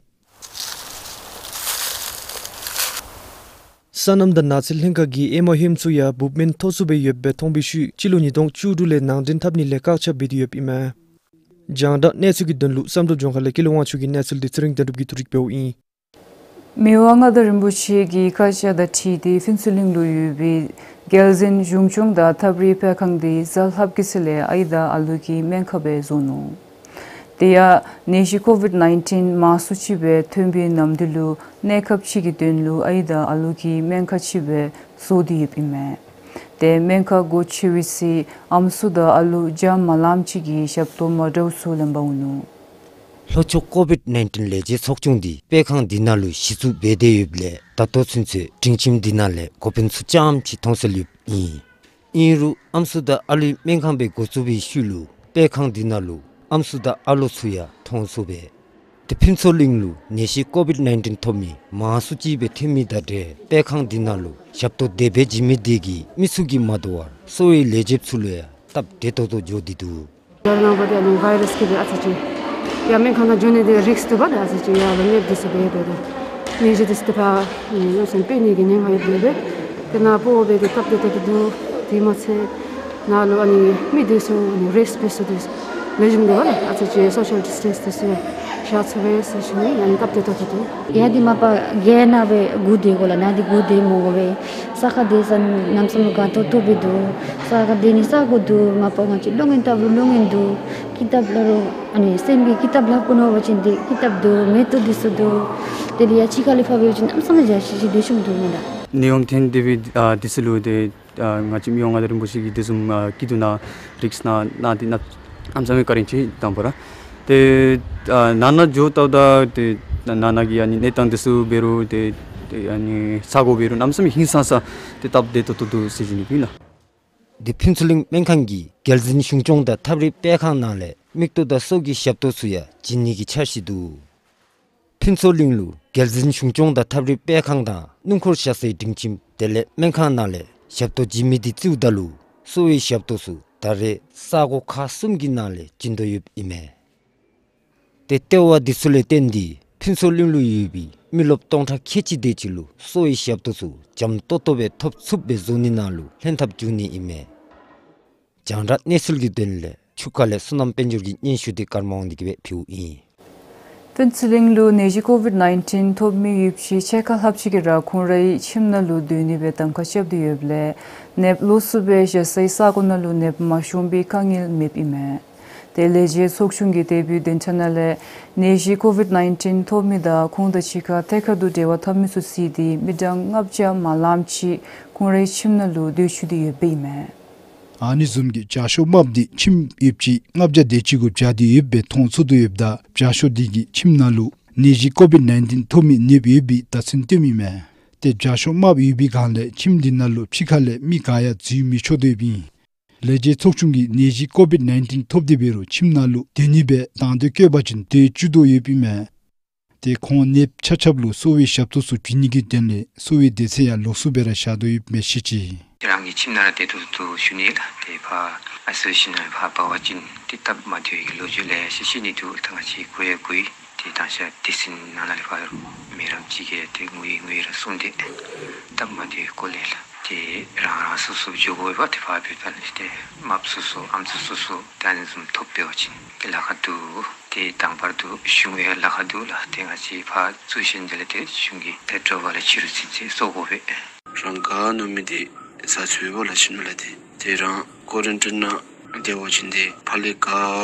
སོ་ནམ་དང་ནགས་ཚལ་ལྷན་ཁག་གིས་ཨེ་མ་ཧོམ་ཚུ་ཡང་འབུབ་སྨན་མཐོ་སུ་སྦེ་ཡོདཔ་སྦེ་མཐོང་བའི་ཤུལ་སྤྱི་ལོ་ཉིས་སྟོང་བཅུ་དྲུག་ལས་ནང་འདྲེན་འཐབ་ནི་ལས་བཀག་ཆ་འབད་དེ་ཡོདཔ་ཨིན་མས། རྒྱང་བསྒྲགས་གནས་ཚུལ་གྱི་དོན་ལུ་བསམ་གྲུབ་ལྗོངས་མཁར་ལས་ཀུན་ལེགས་དབང་ཕྱུག་གི་གནས་ཚུལ་འདི་ཚེ་རིང་དོན་གྲུབ་ཀྱིས་བསྡུ་སྒྲིག་འབདཝ་ཨིན། མི་དབང་མངའ་བདག་རིན་པོ་ཆེ་གི་བཀའ་རྒྱ་དང་འཁྲིལ་ཏེ་ཕུན་ཚོགས་གླིང་ལུ་ཡོད་པའི་རྒྱལ་གཞུང་གཞུང་ཆུང་དང་ཐབས་རིག་སྤེལ་ཁང་དེ་གཟའ་ལྷགཔ་གི་ཚེ་ལས་ཨའི་དང་ཨ་ལུ་གི་སྨན་ཁང་སྦེ་བཟོ་ནུག། དེ་ཡང་ནད་གཞི་ཀོ་ཝིཌ་ནའིན་ཊིན་མང་སུ་ཅིག་སྦེ་ཐོན་པའི་ནམ་དུས་ལུ་གནས་སྐབས་ཅིག་གི་དོན་ལུ་ཨའི་དང་ཨ་ལུ་གི་སྨན་ཁང་ཅིག་སྦེ་བཟོ་སྟེ་ཡོདཔ་ཨིན་མས། ཏེ་སྨན་ཁང་སྒོ་ཕྱེ་བའི་ཚེ་ཨམ་སྲུ་དང་ཨ་ལུ་འཇམ་མ་ལངམ་ཅིག་གིས་ཞབས་ཏོག་མ་འདྲཝ་ཚུ་ལེན་པར་འོང་ནུག། ལྷོ་ཕྱོགས་ཀོ་ཝིཌ་ནའིན་ཊིན་ལས་བྱེད་ཚོགས་ཆུང་འདི་སྤེལ་ཁང་འདི་ནང་ལུ་གཞི་བཙུགས་འབད་དེ་ཡོདཔ་ལས་ད་ལྟོ་ཚུན་ཚོད་སྒྲིང་ཁྱིམ་འདི་ནང་ལས་འགོ་དཔོན་ཚུ་རྐྱངམ་ཅིག་མཐོང་སྲོལ་ཡོདཔ་ཨིན། ཨིན་རུང་ཨམ་སྲུ་དང་ཨ་ལུའི་སྨན་ཁང་སྦེ་འགོ་བཙུགས་པའི་ཤུལ་ལུ་སྤེལ་ཁང་འདི་ནང་ལུ་ཨམ་སྲུ་དང་ཨ་ལུ་ཚུ་ཡང་མཐོང་ཚུགས་པས། ཏེ་ཕུན་ཚོགས་གླིང་ལུ་ནད་གཞི་ཀོ་ཝིཌ་ནའིན་ཊིན་ཐོབ་མི་མང་སུ་ཅིག་སྦེ་ཐོན་མི་དང་འབྲེལ་སྤེལ་ཁང་འདི་ནང་ལུ་ཞབས་ཏོག་དེ་སྦེ་བྱིན་མི་དེ་གིས་མི་ཚུ་གིས་མ་དོ་བར་གསོ་བའི་ལས་བྱེདཔ་ཚུ་ལུ་ཡང་སྟབས་བདེ་ཏོག་ཏོ་འགྱོ་སྟེ་འདུག། རྒྱལ་ནང་པ་དེ་ལུ་བཱའི་རཱསི་གི་སྦེ་ཨ་ཙི་ཅིག་ ཡར་སྨན་ཁང་ནང་འགྱོ་ནི་འདི་རིསཀ་འདུག་པ། ད་ཨ་ཙི་ཅིག་ཡར་ལུ་ནདཔ་འདི་ཚུ་འབད་འབདཝ་ད་ནད་གཞི་འདི་ཚུ་ཏེ་ཕར་ཨམ་གནམ་མེད་ས་མེད་འཕེལ་ནི་གི་ཉེན་ཁ་ཡོདཔ་འབད་འབདཝ་ད་ནཱ་སྤོ་བ་འབད་དེ་སྟབས་བདེ་ཏོག་ཏོ་འདུག། དེ་མ་ཚད་ནཱ་ལུ་ཨ་ནི་མི་འདི་ཚུ་ཨ་ནི་རེསཊ་འབད་ས་འདི་ཚུ་ལེགས་ཤོམ་འདུག་པ་ལགས། ཨ་ཙི་ཅིག་སོ་ཤལ་ཌིས་ཊེནསི་འདི་ཚུ་ཡང་བཞག་ཚུགས་པས་ཟེར་ཞུ་ནི། ཨ་ནི་སྟབས་བདེ་ཏོག་ཏོ་འདུག། ཡ་འདི་མ་པ་རྒྱལ་ནང་སྦེ་སྒུག་སྡོད་དགོ་ལགས། ནཱ་འདི་སྒུག་སྡོད་མི་དགོ་པས། ས་ཁར་སྡོད་ས་གནམ་མེད་ས་མེད་དགའ་ཏོག་ཏོ་སྦེ་འདུག། ས་ཁར་སྡོད་ནི་ས་སྒོ་འདུག། མ་པ་ང་བཅས་ལོག་གིན་བཏབ་རུང་ལོག་གིན་འདུག། ཀི་ཏབ་ལྷག་རུང་ཨ་ནི་སེམས་ཀྱི་ཀི་ཏབ་ལྷག་དགོ་མནོ་བ་ཅིན་ཏེ་ཀི་ཏབ་འདུག། མེ་ཏོག་འདི་ཚུ་འདུག། དེ་ལས་ཡ་ཕྱི་ཁ་ལས་ཕར་འབད་བ་ཅིན་གནམ་མེད་ས་མེད་འཇའ་ཆི་ཆི་ལེགས་ཤོམ་འདུག་མེན་ན། ནད་ཡམས་ཐོན་ཏེ་འབད་ཨ་འདི་ཚུ་ལུ་ཏེ་ཨ་ང་བཅས་མི་དབང་མངའ་བདག་རིན་པོ་ཆེ་གིས་དེ་བཟུམ་ཨ་སྐྱིད་སྡུག་ནང་རིསཀ་ནང་གནང་སྟེ་གནམ་མེད་ས་མེད་བཀའ་དྲིན་ཆེ། དང་པ་ར་ཏེ་ཨ་ནང་ན་འགྱོ་བལྟཝ་ད་ཏེ་ནང་ན་གི་ཨ་ནི་གནས་སྟངས་འདི་ཚུ་འབད་རུང་ཏེ་ཏེ་ཨ་ནི་ས་སྒོ་འབད་རུང་གནམ་མེད་ས་མེད་ཧིང་སངས་ས་ཏེ་སྟབས་བདེ་ཏོག་ཏོ་འདུག་ཟེར་ཞུ་ནི་ཨིན་ལགས། འདི་ཕུན་ཚོགས་གླིང་སྨན་ཁང་གི་རྒྱལ་འཛིན་གཞུང་སྐྱོང་དང་ཐབས་རིག་སྤེལ་ཁང་ནང་ལས་མིག་ཏོ་དང་སོ་གི་ཞབས་ཏོག་ཚུ་ཡང་བྱིན་ནི་གི་འཆར་གཞི་འདུག། ཕུན་ཚོགས་གླིང་ལུ་རྒྱལ་འཛིན་གཞུང་སྐྱོང་དང་ཐབས་རིག་སྤེལ་ཁང་དང་སྣུམ་འཁོར་བཞག་སའི་སྒྲིང་ཁྱིམ་དེ་ལས་སྨན་ཁང་ནང་ལས་ཞབས་ཏོག་བྱིན་མི་འདི་བརྩིཝ་ད་ལུ་གསོ་བའི་ཞབས་ཏོག་ཚུ་ད་རེས་ས་སྒོ་ཁག་གསུམ་གྱི་ནང་ལས་བྱིན་དོ་ཡོདཔ་ཨིན་མས། ཏེ་ལྟེ་བ་འདི་ཚུ་ལས་བརྟེན་ཏེ་ཕུན་ཚོགས་གླིང་ལུ་ཡོད་པའི་མི་རློབས་སྟོང་ཕྲག་ཁལ་གཅིག་དེ་ཅིག་ལུ་གསོ་བའི་ཞབས་ཏོག་ཚུ་འཇམ་ཏོག་ཏོ་སྦེ་ཐོབ་ཚུགསཔ་སྦེ་བཟོ་ནི་ནང་ལུ་ལྷན་ཐབས་བྱུང་ནི་ཨིན་མས། རྒྱང་བསྒྲགས་གནས་ཚུལ་གྱི་དོན་ལས་ཆུ་ཁ་ལས་བསོད་ནམས་དཔལ་འབྱོར་གྱི་སྙན་ཞུ་འདི་ཀརྨ་དབང་འདུས་ཀྱིས་སྦེ་ཕུལཝ་ཨིན། ཕུན་ཚོགས་གླིང་ལུ་ནད་གཞི་ཀོ་ཝིཌ་ནའིན་ཊིན་ཐོབ་མི་ཡོདཔ་ཅིག་ཕྱེད་ཀ་ལྷགཔ་ཅིག་གིས་ར་ཁོང་རའི་ཁྱིམ་ནང་ལུ་སྡོད་ནི་སྦེ་གདམ་ཁ་རྐྱབ་སྟེ་ཡོདཔ་ལས་ནདཔ་ལོགས་སུ་སྦེ་བཞག་སའི་ས་སྒོ་ནང་ལུ་ནདཔ་མ་ཤོང་པའི་དཀའ་ངལ་མེདཔ་ཨིན་མས། ཏེ་ལས་བྱེད་ཚོགས་ཆུང་གིས་དེ་སྦེ་བདེན་ཆ་ནང་ལས་ནད་གཞི་ཀོ་ཝིཌ་ནའིན་ཊིན་ཐོབ་མི་དང་ཁོང་དང་གཅིག་ཁར་ཐད་ཀར་དུ་འབྲེལ་བ་འཐབ་མི་ཚུ་བརྩིས་ཏེ་མི་གྲངས་ལྔ་བརྒྱ་མ་ལངམ་ཅིག་ཁོང་རའི་ཁྱིམ་ནང་ལུ་སྡོད་བཅུག་སྟེ་ཡོདཔ་ཨིན་མས། ཨ་ནི་བཟུམ་གྱི་བྱ་ཤོག་དམརཔོ་འདི་ཁྱིམ་ཡོདཔ་ཅིག་ལྔ་བརྒྱ་དེ་ཅིག་གུ་བྱ་སྟེ་ཡོདཔ་སྦེ་མཐོང་ཚུགས་ཏེ་ཡོདཔ་ད་བྱ་ཤོག་འདི་གིས་ཁྱིམ་ནང་ལུ་ནད་གཞི་ཀོ་ཝིཌ་ནའིན་ཊིན་ཐོབ་མི་ནདཔ་ཡོད་པའི་བརྡ་མཚོན་སྟོནམ་ཨིན་མས། ཏེ་བྱ་ཤོག་དམརཔོ་ཡོད་པའི་སྒང་ལས་ཁྱིམ་འདི་ནང་ལུ་ཕྱི་ཁ་ལས་མི་ག་ཡང་འཛུལ་མི་ཆོག་དོ་ཡོདཔ་ཨིན། ལས་བྱེད་ཚོགས་ཆུང་གིས་ནད་གཞི་ཀོ་ཝིཌ་ནའིན་ཊིན་ཐོབ་སྟེ་འབད་རུང་ཁྱིམ་ནང་ལུ་སྡོད་ནི་སྦེ་དང་འདོད་བསྐྱེད་པ་ཅིན་སྡོད་བཅུག་དོ་ཡོདཔ་ཨིན་མས། ཏེ་ཁོང་ནདཔ་ཆ་ཁྱབ་ལུ་གསོ་བའི་ཞབས་ཏོག་ཚུ་བྱིན་ནི་གི་དོན་ལས་གསོ་བའི་སྡེ་ཚན་ཡང་ལོགས་སུ་སྦེ་ར་བཞག་དོ་ཡོདཔ་མས་ཟེར་བཤད་ཅི། རང་གི་ཁྱིམ་ནང་ར་སྡོད་དོ་འདུག་ཞུ་ནི་ལགས། ཏེ་ཕར་ཨའི་སོ་ལེ་ཤཱན་ནང་ཕར་འབག་པ་ཅིན་ཏེ་སྟབས་མ་བདེ་བའི་གི་ལོ་རྒྱུས་ལེ་ཤ་བཤད་ནི་འདུག། ད་ང་བཅས་གོ་ཡང་གོ་ཡི། ཏེ་ད་ཤ་སྡེ་ཚན་ནང་ལས་ཕར་མི་རབས་ཅིག་གིས་ཏེ་ངུ་ཡི་ངུ་ཡི་ར་གསུངས་ཏེ་སྟབས་མ་བདེ་བའི་སྐོར་ལས་ལགས། ཏེ་རང་རང་སོ་སོ་འགྱོ་དགོ་པས། ཏེ་ཕར་འབདཝ་ད་ལུ་ཏེ་རྨགཔ་སོ་སོ་ཨམ་སྲུ་སོ་སོ་ད་ཨ་ནི་བཟུམ་ཐོབ་འབད་བ་ཅིན་ཏེ་ལཱ་ཁག་འདུག། ཏེ་དང་པར་དུ་གཞུང་ཡང་ལཱ་ཁག་འདུག་ལགས། ཏེ་ང་བཅས་ཕར་ཚུར་ཤེས་ནི་དེ་ལས་ཏེ་གཞུང་གི་ཏེ་དྲོ་པ་ལས་ཕྱི་རུ་ཚུན་ཚོད་གསོ་དགོ་པས། རང་ག་མནོ་མི་འདི་ཟ་ཚུགས་པས་ལགས། ཁྱིམ་ནང་ལས་ཏེ་ཏེ་རང་ཀོ་རན་ཊིན་ནང་སྡོད་པ་ཅིན་ཏེ་ཕར་ལས་ག་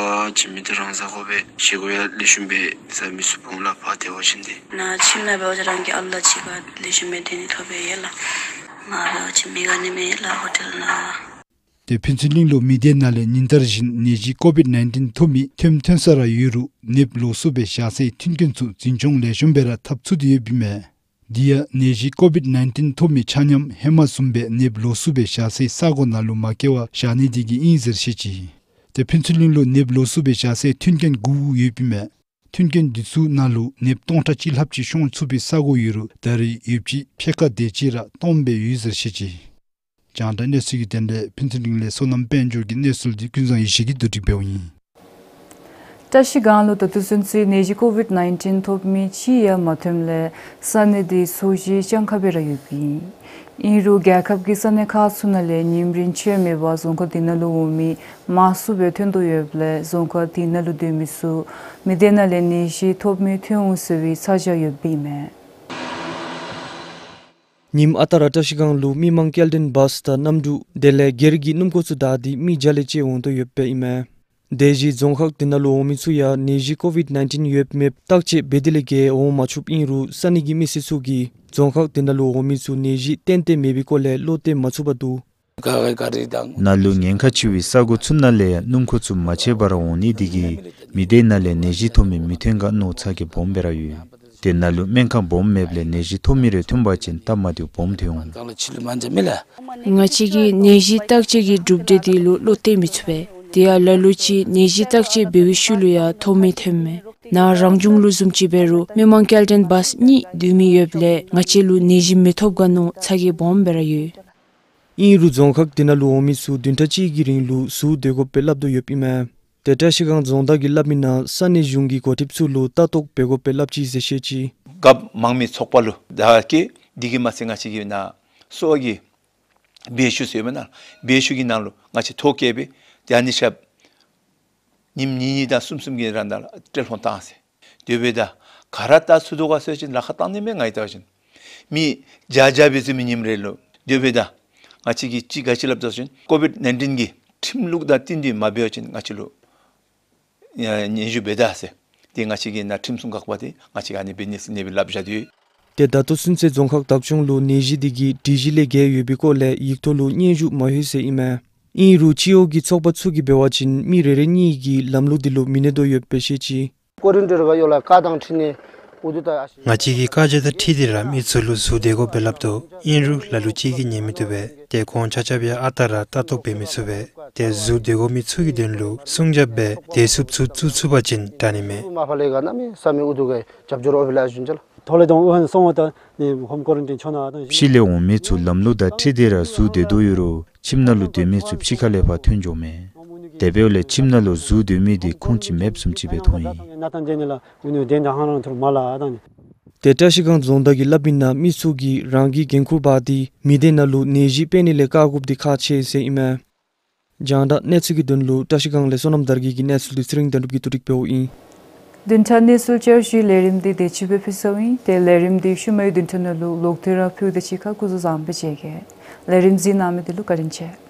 བྱིན་མི་འདི་རང་ཟ་དགོ་པས། བཞེས་སྒོ་ཡང་ལེགས་ཤོམ་སྦེ་ཟ་མི་ཚུགས་འོང་ལགས། ཕར་སྡོད་པ་ཅིན་ཏེ་ནཱ་ཁྱིམ་ནང་འབད་བ་ཅིན་རང་གི་ཨ་ལོ་གཅིག་ཁར་ལེགས་ཤོམ་སྦེ་སྡོད་ནི་ཐོབ་པས་ཡ་ལགས། ང་འབད་བ་ཅིན་མི་དགའ་ནི་མས་ཡ་ལགས་ཧོ་ཊེལ་ནང་། ཏེ་ཕུན་ཚོགས་གླིང་ལུ་མི་སྡེ་ནང་ལས་ཉིན་ལྟར་བཞིན་ནད་གཞི་ཀོ་ཝིཌ་ནའིན་ཊིན་ཐོབ་མི་ཐོནམ་ཐོན་ས་ར་ཡོད་རུང་ནདཔ་ལོགས་སུ་སྦེ་བཞག་སའི་མཐུན་རྐྱེན་ཚུ་འཛིན་སྐྱོང་ལེགས་ཤོམ་སྦེ་ར་འཐབ་ཚུགས་ཏེ་ཡོདཔ་ཨིན་མས། དེ་ཡང་ནད་གཞི་ཀོ་ཝིཌ་ནའིན་ཊིན་ཐོབ་མི་ཆ་མཉམ་ཧེ་མ་བཟུམ་སྦེ་ནདཔ་ལོགས་སུ་སྦེ་བཞག་སའི་ས་སྒོ་ནང་ལུ་མ་བསྐྱལ་བར་བཞག་ནི་དེ་གིས་ཨིན་ཟེར་བཤད་ཅི། ཏེ་ཕུན་ཚོགས་གླིང་ལུ་ནདཔ་ལོགས་སུ་སྦེ་བཞག་སའི་མཐུན་རྐྱེན་དགུ་ཡོདཔ་ཨིན་མས། མཐུན་རྐྱེན་འདི་ཚུ་ནང་ལུ་ནདཔ་སྟོང་ཕྲག་གཅིག་ལྷགཔ་ཅིག་ཤོང་ཚུགས་པའི་ས་སྒོ་ཡོད་རུང་ད་རེས་ཡོདཔ་ཅིག་ཕྱེད་ཀ་དེ་ཅིག་ར་སྟོངམ་སྦེ་ཡོད་ཟེར་བཤད་ཅི། རྒྱང་བསྒྲགས་གནས་ཚུལ་གྱི་དོན་ལས་ཕུན་ཚོགས་གླིང་ལས་བསོད་ནམས་དཔལ་འབྱོར་གྱི་གནས་ཚུལ་འདི་ཀུན་བཟང་ཡེ་ཤེས་ཀྱིས་བསྡུ་སྒྲིག་འབདཝ་ཨིན། བཀྲ་ཤིས་སྒང་ལུ་ད་ལྟོ་ཚུན་ཚོད་ནད་གཞི་ཀོ་ཝིཌ་ནའིན་ཊིན་ཐོབ་མི་གཅིག་ཡང་མ་ཐོནམ་ལས་ས་གནས་འདི་ཚོས་གཞི་སྤྱང་ཀ་སྦེ་ར་ཡོདཔ་ཨིན། ཨིན་རུང་རྒྱལ་ཁབ་ཀྱི་ས་གནས་ཁག་ཚུ་ནང་ལས་ཉིནམ་རེ་ཆད་མེད་པར་རྫོང་ཁག་འདི་ནང་ལུ་འོང་མི་མང་སུ་སྦེ་ཐོན་དོ་ཡོདཔ་ལས་རྫོང་ཁག་འདི་ནང་ལུ་སྡོད་མི་ཚུ་མི་སྡེ་ནང་ལས་ནད་གཞི་ཐོབ་མི་ཐོན་འོང་ཟེར་བའི་ཚ་གྱང་ཡོདཔ་ཨིན་མས། ཉིནམ་ཨ་རྟག་ར་བཀྲ་ཤིས་སྒང་ལུ་མི་མང་སྐྱེལ་འདྲེན་བཱསི་དང་གནམ་གྲུ་དེ་ལས་སྒེར་གྱི་སྣུམ་འཁོར་ཚུ་བདའ་སྟེ་མི་བརྒྱ་ལས་བཅད་འོང་དོ་ཡོདཔ་ཨིན་མས། དེ་བཞིན་རྫོང་ཁག་དེ་ནང་ལུ་འོང་མི་ཚུ་ཡང་ནད་གཞི་ཀོ་ཝིཌ་ནའིན་ཊིན་ཡོདཔ་མེདཔ་བརྟག་དཔྱད་འབད་དེ་ལས་བརྒལ་འོང་མ་ཚུགསཔ་ཨིན་རུང་ས་གནས་ཀྱི་མི་སེར་ཚུ་གིས་རྫོང་ཁག་དེ་ནང་ལུ་འོང་མི་ཚུ་ནད་གཞི་ཏན་ཏན་མེད་པའི་སྐོར་ལས་བློ་གཏད་མ་ཚུགས་པར་འདུག། ནཱ་ལུ་ཉེན་ཁ་ཆེ་བའི་ས་སྒོ་ཚུ་ནང་ལས་ཡང་སྣུམ་འཁོར་ཚུ་མ་ཆད་པར་འོང་ནི་དེ་གིས་མི་སྡེ་ནང་ལས་ནད་གཞི་ཐོབ་མི་མི་ཐོན་ག་མནོ་ཚ་གྱང་སྦོམ་སྦེ་ར་ཡོད། དེ་ནང་ལུ་སྨན་ཁང་སྦོམ་མེདཔ་ལས་ནད་གཞི་ཐོབ་མི་རེ་ཐོན་པ་ཅིན་སྟབས་མ་བདེཝ་སྦོམ་ཐོན་འོང་། ང་བཅས་ཀྱིས་ནད་གཞི་བརྟག་དཔྱད་ཀྱི་གྲུབ་འབྲས་དེ་ལུ་བློ་གཏད་མི་ཚུགས་པས། དེ་ཡང་ལ་ལུ་ཅིག་ནད་གཞི་བརྟག་དཔྱད་འབད་བའི་ཤུལ་ལུ་ཡང་ཐོབ་མི་ཐོནམ་མས། ནཱ་རང་གཞུང་ལུ་བཟུམ་ཅིག་འབད་རུང་མི་མང་སྐྱེལ་འདྲེན་བཱསི་གཉིས་སྡོད་མི་ཡོདཔ་ལས་ང་བཅས་ལུ་ནད་གཞི་མི་ཐོབ་ག་མནོ་ཚ་གྱང་སྦོམ་སྦེ་ར་ཡོད། ཨིན་རུང་རྫོང་ཁག་དེ་ནང་ལུ་འོང་མི་ཚུ་བདུན་ཕྲག་གཅིག་གི་རིང་ལུ་ཟུར་སྡོད་དགོཔ་སྦེ་སླབ་དོ་ཡོདཔ་ཨིན་མས། ཏེ་བཀྲིས་སྒང་རྫོང་བདག་གིས་སླབ་མི་ནང་ས་གནས་གཞུང་གི་འགོ་ཁྲིདཔ་ཚུ་ལུ་ལྟ་རྟོག་འབད་དགོཔ་སྦེ་སླབ་ཅི་ཟེར་བཤད་ཅི། རྒཔོ་དམངས་མི་ཚོགས་པ་ལུ་ད་ཀེ་འདི་གིས་མ་ཚད་ང་བཅས་ཀྱི་ནཱ་གསོ་བ་གི་སྦེ་ཤུལ་ཟེར་མེན་ན། སྦེ་ཤུལ་གྱི་ནང་ལུ་ང་བཅས་ཐོ་བཀོད་སྦེ་ཏེ་ཨ་ནི་ཤུལ་ཉིནམ་གཉིས་གཉིས་དང་གསུམ་གསུམ་གྱི་ར་ནང་ལུ་ཏེ་ལྷོང་བཏང་ཟེར། དེ་སྦེ་ད་ག་ར་ད་ཚུ་དོ་ག་ཟེར་བ་ཅིན་ལཱ་ཁག་བཏང་ནི་མས། ང་ཡི་ད་བ་ཅིན་མི་བརྒྱ་བརྒྱ་སྦེ་ཚུ་མི་ཉིནམ་རེ་ལུ་དེ་སྦེ་ད་ང་བཅས་ཀྱིས་ཅིག་ག་ཅི་སླབ་ད་བ་ཅིན་ཀོ་བིཌ་ནའིན་ཊིན་གྱི་ཁྲིམས་ལུགས་དང་བསྟུན་ཏེ་མ་འབད་བ་ཅིན་ང་བཅས་ལུ་ཡ་སྙན་ཞུ་འབད་ད་ཟེར། ཏེ་ང་བཅས་ཀྱི་ནཱ་ཁྲིམས་སྲུང་འགག་པ་འདི་ང་བཅས་ཀྱིས་ཨ་ནི་འབད་ནི་ཟེར་ཨ་ནི་སྦེ་སླབ་བཞག་སྟེ་ཡོད། ཏེ་ད་ལྟོ་ཚུན་ཚོད་རྫོང་ཁག་བདག་སྐྱོང་ལུ་ནད་གཞི་འདི་གིས་སྒྲིག་གཞི་ལས་འགལ་ཡོད་པའི་སྐོར་ལས་ཡིག་ཐོག་ལུ་སྙན་ཞུ་མ་ལྷོད་ཟེར་ཨིན་མས། ཨིན་རུང་སྤྱི་འོག་གི་ཚོགས་པ་ཚུ་གིས་འབད་བ་ཅིན་མི་རེ་རེ་གཉིས་ཀྱིས་ལམ་ལུགས་འདི་ལུ་མི་གནས་དོ་ཡོདཔ་སྦེ་བཤད་ཅི། ཀོ་རིན་ཊིན་ར་གཡོག་ལ་བཀའ་དང་འཁྲིལ་ནི་ཨུ་ཐུ་ད་ཨ་ཤི། ང་བཅས་ཀྱིས་བཀའ་རྒྱ་དང་འཁྲིལ་ཏེ་ར་མི་ཚུ་ལུ་ཟུར་སྡོད་དགོཔ་སྦེ་སླབ་དོ། ཨིན་རུང་ལ་ལུ་ཅིག་གིས་ཉན་མི་བཏུབ་པས། ཏེ་ཁོང་ཆ་ཁྱབ་ཡང་ཨ་རྟག་ར་ལྟ་རྟོག་འབད་མི་ཚུགས་པས། ཏེ་ཟུར་སྡོད་དགོ་མི་ཚུ་གི་དོན་ལུ་སྲུང་སྐྱོབ་འབད་བདེ་སྲུངཔ་ཚུ་བཙུགས་ཚུགས་པ་ཅིན་དྲག་ནི་མས། མ་ཕ་ལས་ག་ན་མི་ས་མི་ཨུ་ཐུ་ག་རྒྱབ་སྐྱོར་འོང་བའི་ལཱ་ཞུ་ཅི་ལགས། ཐོག་ལས་དང་ཨུ་ཧན་སོང་བ་ད་ནི་ཧོམ་ཀོ་རིན་ཊིན་ཆོ་ན་དང་། ཕྱི་ལས་འོང་མི་ཚུ་ལམ་ལུགས་དང་འཁྲིལ་ཏེ་ར་ཟུར་སྡོད་དོ་ཡོད་རུང་ཁྱིམ་ནང་ལུ་སྡོད་མི་ཚུ་ཕྱི་ཁ་ལས་ཕར་ཐོན་འགྱོཝ་མས། དེ་འབདཝ་ལས་ཁྱིམ་ནང་ལུ་ཟུར་སྡོད་མི་འདི་ཁུངས་ཅིག་མེདཔ་བཟུམ་ཅིག་སྦེ་མཐོང་ཡི། ན་ཐང་ཅན་ནི་ལ་ཨུ་ནུ་དེན་དང་ཧང་རང་ཐུར་མ་ལ་ཨ་དང་ནི། ཏེ་བཀྲིས་སྒང་རྫོང་བདག་གིས་སླབ་མི་ནང་མི་ཚུ་གིས་རང་གི་འགན་ཁུར་འབག་སྟེ་མི་སྡེ་ནང་ལུ་ནད་གཞི་སྤེལ་ནི་ལས་བཀག་དགོཔ་འདི་ཁག་ཆེ་ཟེར་ཨིན་མས། རྒྱང་བསྒྲགས་གནས་ཚུལ་གྱི་དོན་ལུ་བཀྲིས་སྒང་ལས་བསོད་ནམས་དར་རྒྱས་ཀྱི་གནས་ཚུལ་འདི་ཚེ་རིང་དོན་གྲུབ་ཀྱིས་བསྡུ་སྒྲིག་འབདཝ་ཨིན། བདུན་ཕྲག་གནས་ཚུལ་བསྐྱར་ཞུའི་ལས་རིམ་འདི་དེ་ཅིག་སྦེ་ཕུལ་ཚརཝ་ཨིན། ཏེ་ལས་རིམ་འདི་ཤུལ་མའི་བདུན་ཕྲག་ནང་ལུ་ལོག་སྟེ་ར་ཕུལཝ་ད་ཅིག་ཁར་སྐུ་གཟུགས་བཟང་པོ་བཅས་ཀྱིས། ལས་རིམ་གཟིགས་གནང་མི་འདི་ལུ་བཀའ་དྲིན་ཆེ།